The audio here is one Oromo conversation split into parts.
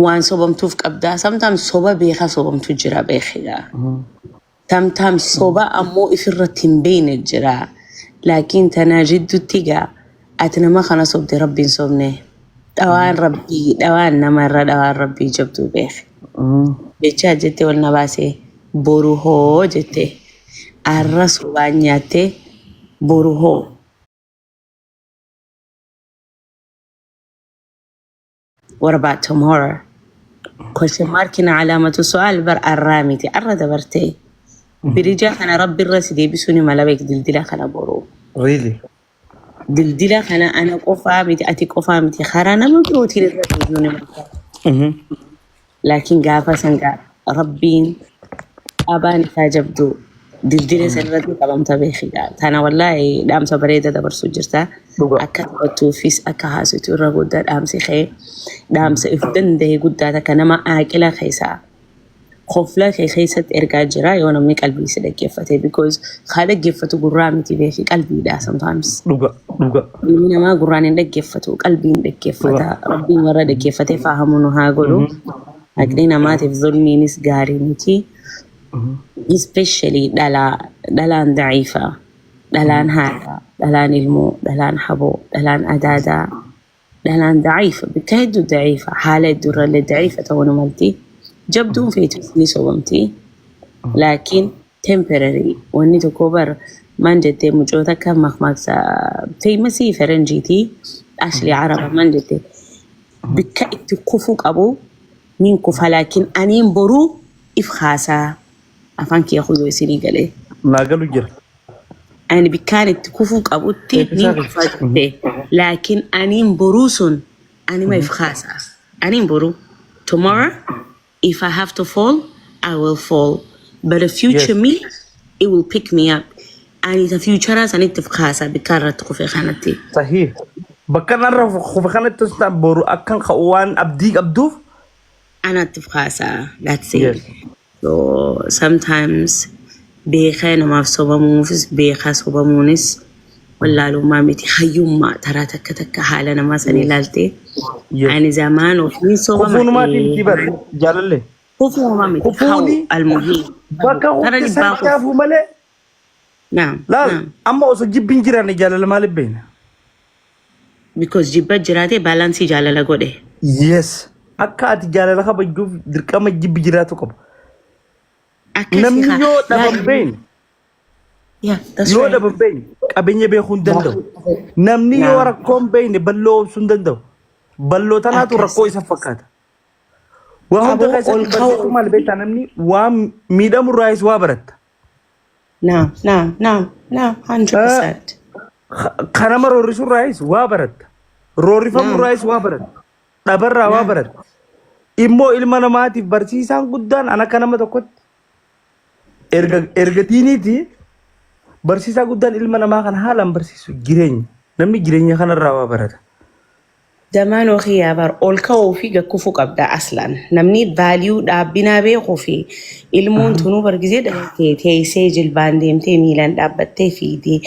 Waan sobamtuuf qabdaa. Sometimes soba beekaa sobamtu jira beekigaa. Sometimes soba ammoo ifirratti hin beekne jira. Laakiin tanaa jidduutti gaa ati nama kana sobde, rabbiin sobne. Dhawaan rabbii, dhawaan namarra, dhawaan rabbii jabduu beeki. Jechaa jette wal na baasee boru hoo jette. Arra sobaan nyaattee boru hoo. What about tomorrow? Question markina calaamatu su'aal bar arraa miti, arra dabartee. Birija kana rabbi irra si deebisuu ni mala beek dildila kana boru. Really? Dildila kana ana qofaa miti, ati qofaa miti, karaa nama birootiin irra deebi'uu ni mala. Laakiin gaafa san gaa rabbiin abaan isaa jabdu dildila san irratti qabamta beekigaa. Tana wallaahi dhaamsa bareeda dabarsuu jirta. Dhuga. Akka taphattuufis akka haasitu irra guddaa dhaamsi kee dhaamsa if danda'e guddaa takka nama aaqila keessaa kofla kee keessatti ergaa jira yoo namni qalbii si dhaggeeffate, because kaa dhaggeeffatu gurraa miti beeki, qalbiidha sometimes. Dhuga. Dhuga. Ilmi namaa gurraan hin dhaggeeffatu, qalbiin dhaggeeffata. Rabbiin warra dhaggeeffatee fahamu nu haa godhu. Haqni namaatiif zulmiinis gaarii miti. Especially dhalaa, dhalaan daciifa, dhalaan haadha, dhalaan ilmoo, dhalaan haboo, dhalaan adaadaa, dhalaan daciifa, bikka hedduu daciifa, haala hedduurrallee daciifa ta'uu nu malti. Jabduun feetus ni sobamti. Laakiin temporary wanni tokko bar maan jettee mucoota akka makmaaksa famous faranjiiti, Ashley Araba, maan jette? Bikka itti kufuu qabu nin kufa, laakiin aniin boruu if haasaa. Afaan kiyya kuyyoo isinii galee. Naa galu jira. Ani bikkaan itti kufuu qabutti Eebbisaa nin kufa jette, laakiin aniin boruu sun anima if haasaa. Aniin boruu, tomorrow if I have to fall, I will fall, but the future me, it will pick me up. Ani ta future sanitti if kaasaa bikkaa irratti kufe kanatti. Sahih. Bakka narra kufe kanatti osoo ta'an boru akkan ka'u waan abdii qabduuf. Anatti if kaasaa, that's it. So sometimes beekaa namaaf sobamuufis, beekaa sobamuunis wallaalummaa miti, hayyummaa taraa takka takka haala namaa san ilaaltee. Ani zamaan ofiin sobama. Kufuunumaatiin miti bar jaalalle. Kufuuma miti kaa'u. Kufuuni almuhiim bakka tara kufte dhibbaa san kufu. caafuu malee. Naam. Laal naam. Amma osoo jibbiin jiraanne jaalala maaliif beekna? Because jibba jiraate balance jaalala godhe. Yes. Akka ati jaalala kabajuuf dirqama jibbi jiraatu qaba. Akkasii Namni haa yoo dhaban beekne Yeah, that's yoo right. dhaban beekne qabeenya beekuu hin danda'u. Namni yoo rakkoo hin beekne bal'oo obsuu hin danda'u. Bal'oo tanaatu rakkoo isa fakkaata. Waa hunda Aboo ol keessatti ka'uu. barsiisuu maal beektaa, namni waan miidhamu irraayis waa baratta. Naam, naam, naam, naam, 100%. Kan nama roorrisu irraayis waa baratta. Roorrifamu irraayis waa baratta. Dhabarraa waa baratta. Immoo ilma namaatiif barsiisaan guddaan an akka nama tokkotti erga diiniiti barsiisaa guddaan ilma namaa kan haalaan barsiisu jireenya. Namni jireenya kanarraa waa barata. Zamaanoo kiyyaa bar ol ka'uu fi gakkufuu qabda aslan. Namni value dhaabbinaa beekuu fi ilmoon tunuu bargisee dhalatee teessee jilbaan deemtee miilaan dhaabbattee fiigdee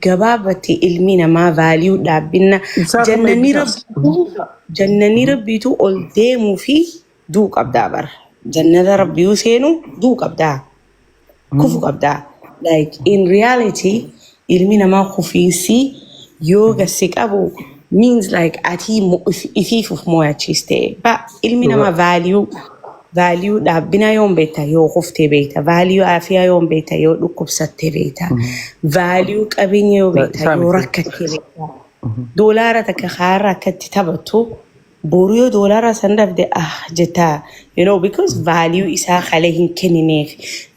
gabaabatti ilmi namaa value dhaabbina Ibsaa kam jannanni eebbisaa? rabbiitu, jannanni rabbiitu ol deemuu fi du'uu qabdaa bar. Jannata rabbiyu seenuu du'uu qabdaa. Kufu qabdaa. Like in reality ilmi namaa kufiinsi yoo gasi qabu means like ati ifiif of mo'achiiste. Ba ilmi namaa value dhaabbinaa yoom beekta? Yoo kuftee beekta. Value aafiyaa yoom beekta? Yoo dhukkubsattee beekta. Value qabeenya yoo beekta? Isaa Yoo miti. rakkattee beekta. Doolaara takka kaarra akkatti taphattu, boru yoo doolaara san dhabde ah jettaa, because value isaa kalee hin kennineef,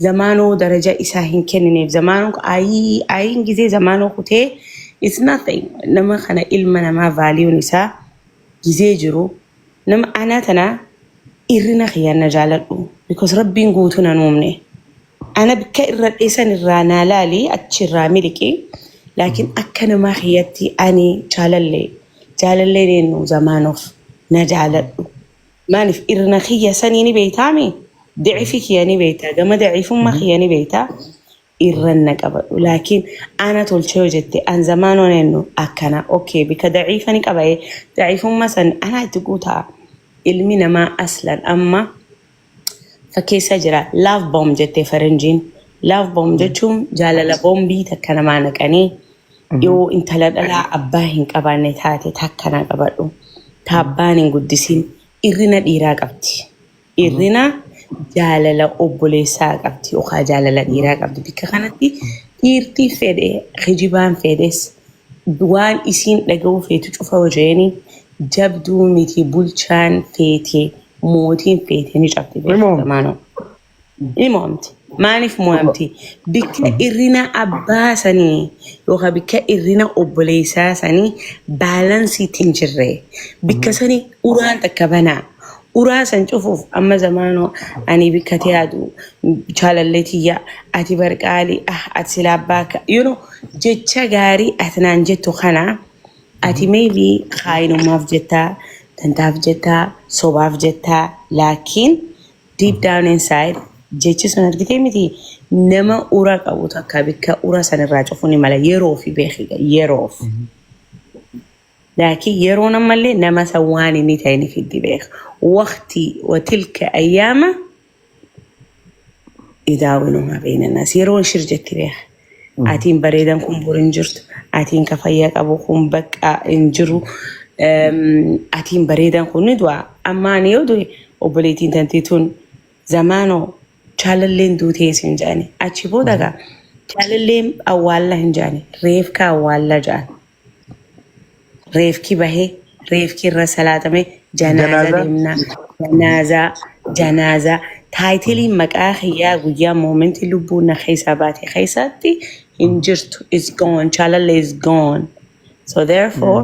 zamaanoo daraja isaa hin kennineef, zamaanoo ayii ayiin gisee zamaanoo kutee it's nothing. Nama kana ilma namaa valueun isaa gisee jiru nama anaa tana irrina kiyyaan na jaaladhu, because rabbiin guutuu nan uumne. Ana bikka irra dheessan irraa naa laali, achi irraa miliqi, laakiin akka namaa kiyyatti ani jaalallee jaalalleen eenyu zamaanoof na jaaladhu. Maaliif irna kiyya sanii ni beeytaami, dacifi kiyya ni beeyta, gama daciifummaa kiyya ni beeyta, irran na qabadhu. Laakiin ana tolchee yoo jette an zamaanoon eenyu akkana, okay, bika daciifa ni qabaye, daciifummaa san anaa itti guutaa. Ilmi namaa aslan amma fakkeessaa jira. Love bomb jettee faranjiin. Love bomb jechuun jaalala boombii takka namaa naqanii yoo intala dhalaa abbaa hin qabaanne taate takka na qabadhu. Ta abbaan hin guddisiin irrina dhiiraa qabdi. Irrina jaalala obboleessaa qabdi yookaan jaalala dhiiraa qabdi. Bikka kanatti dhiirti fedhe kijibaan fedhes waan isiin dhaga'uu feetu cufa hojeeni jabduu miti bulchaan feete mootiin feete ni cabdi Ni beekta mo'amti. zamaanoo. Ni mo'amti. Maaliif mo'amti? Bikka irrina abbaa sanii yookaan bikka irrina obboleessaa sanii baalansiitti hin jirre. Bikka sanii uraan takka banaa. Uraa san cufuuf amma zamaanoo ani bikka yaadu jaalallee tiyya ati barqaalii ah ati silaa abbaa akka jecha gaarii ati naan jettu kana ati maybe kaayinummaaf jettaa tantaaf jettaa sobaaf jettaa, laakiin deep down inside jechi sun argitee miti nama ura qabu takka bikka ura sanirraa cufuu ni mala yeroof beekiga yeroof. Laakiin yeroon ammallee nama san waan inni ta'e ni fiddi beeka. Waqtii وتلك الأيام نداولها بين الناس yeroon shir jetti beeka. Atiin bareedan kun bor hin jirtu. Atiin ka fayyaa qabu kun bakka hin jiru. Atiin bareedan kun ni du'a. Amma ani yoo du'e obboleettiin tantii tun zamaanoo jaalalleen duutee isin jedhani. Achi booda gaa jaalalleen awwaalla hin jedhani. Reefka awwaalla jedhan. Reefki bahee reefki irra salaatame janaaza Janaazaa. deemna. Janaazaa janaazaa titleiin maqaa kiyyaa guyyaa momentii lubbuun na keessaa baate keessatti hin jirtu. Is gone. Jaalallee is gone. So therefore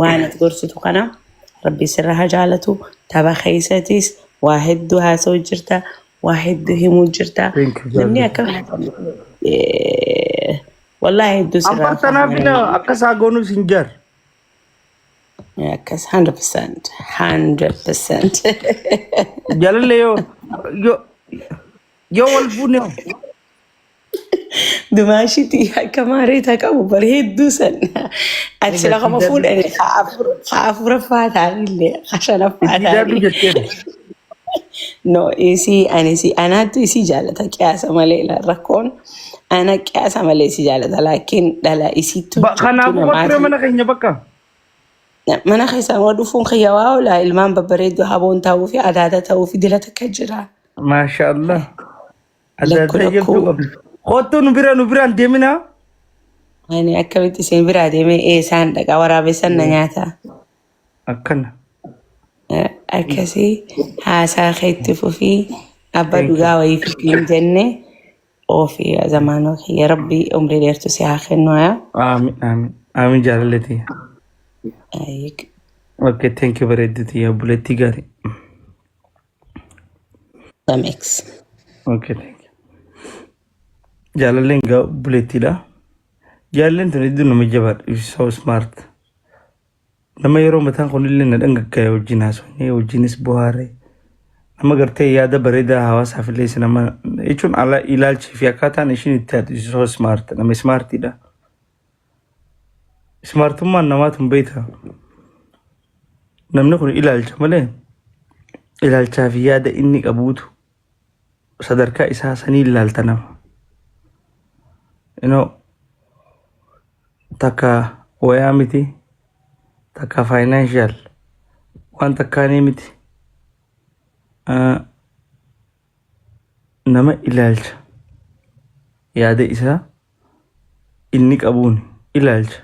waan ati gorsitu kana Rabbi sirra haa jaalatu. Tapha keessatis waa hedduu haasa'u jirta. Waa hedduu himuu jirta. Thank you, Namni jaalladha. akka wallahi hedduu sirraa Ambar tanaaf ina akka isaa goonuuf hin jaar. Akkas 100% 100%. Jaalallee yoo wal fuune hoo? Dumaashitti akka maareeta qabu bar hedduu san. Ati sila kama fuudhani haa afuraffaa ta'anillee haa shanaffaa Itti daaduu ta'anii. jetteera. No, isii ani isii anaattu isii jaalata qiyaasa malee rakkoon ana qiyaasa malee isii jaalata laakiin dhala isiittu jabduu Kanaafuu qottire namaati. mana keenya bakka. Mana keessaan waa dhufuun kiyya waa oolaa ilmaan babbareedduu haboon ta'uu fi adaada ta'uu fi dila takka jira. Maasha Allah. Adda Lakku adda jabduu lakkuu. qabna. Kottuu nu bira nu biraan deeminaa. Ani akkamitti isin biraa deemee eessaan dhaqa waraabessan na nyaata. Akkana. Akkasii haasaa keetti fufii abba Thank you. dhugaa wayii fitiin jenne ofii zamaanoo kiyya Rabbi umrii dheertu si haa kennu haa. Aamin aamin. Aamin jaalallee tiyya. Ayyik. Okay, thank you bareedduu tiyya obboleettii gaarii. That. Okay, thank you. Jaalalleen gaa obboleettiidha. Jaalalleen tun hedduu nama jabaadha. She's so smart. Nama yeroo mataan kun illee na dhangaggaa'e wajjin haasofnee wajjinis bohaare. Nama gartee yaada bareedaa hawaasaaf illee isa nama jechuun ala ilaalchii fi akkaataan ishiin itti yaaddu she's so smart. Nama smartiidha. Smartummaan namaa tun beektaa. Namni kun ilaalcha malee ilaalchaa fi yaada inni qabuutu sadarkaa isaa sanii ilaalta nama. Takka wayaa miti, takka financial waan takkaanii miti. Nama ilaalcha yaada isaa inni qabuun ilaalcha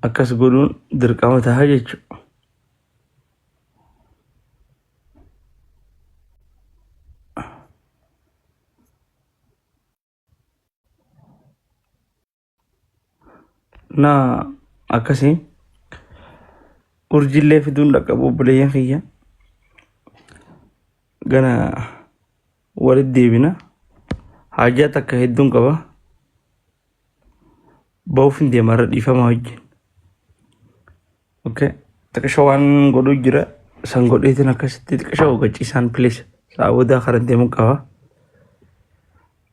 akkas godhuun dirqama ta'a jechuudha. Na akkasii urjiillee fiduun dhaqqabu obboleeyyan kiyya gana walitti deebina. Haajaa takka hedduun qaba. Ba'uuf hin deema irra dhiifama wajjin. Okay. Xiqqisha waan godhuu jira. San godheetiin akkasitti xiqqisha hoggachiisaan please. Sa'a boodaa karan deemuu qaba.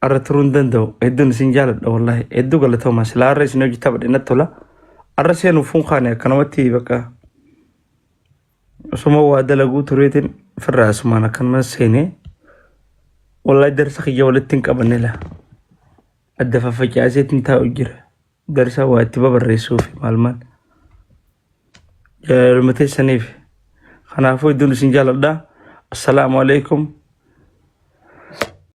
Arra turuu hin danda'u. Hedduun isin jaaladha wallahi. Hedduu galatooma. Silaa har'a isin hojii taphadhe natti tola. Arra seenuuf fuun kaane akkanumatti bakka Osuma waa dalaguu tureetiin firraa asumaan akkanuma seenee wallahi darsa kiyya walitti hin qabanne laa. Adda faffacaaseetiin taa'u jira. Darsa waa itti babarreessuuf maal maal. Jaalaluma teessaniif. Kanaafuu hedduun isin jaaladha. Assalaamu alaikum.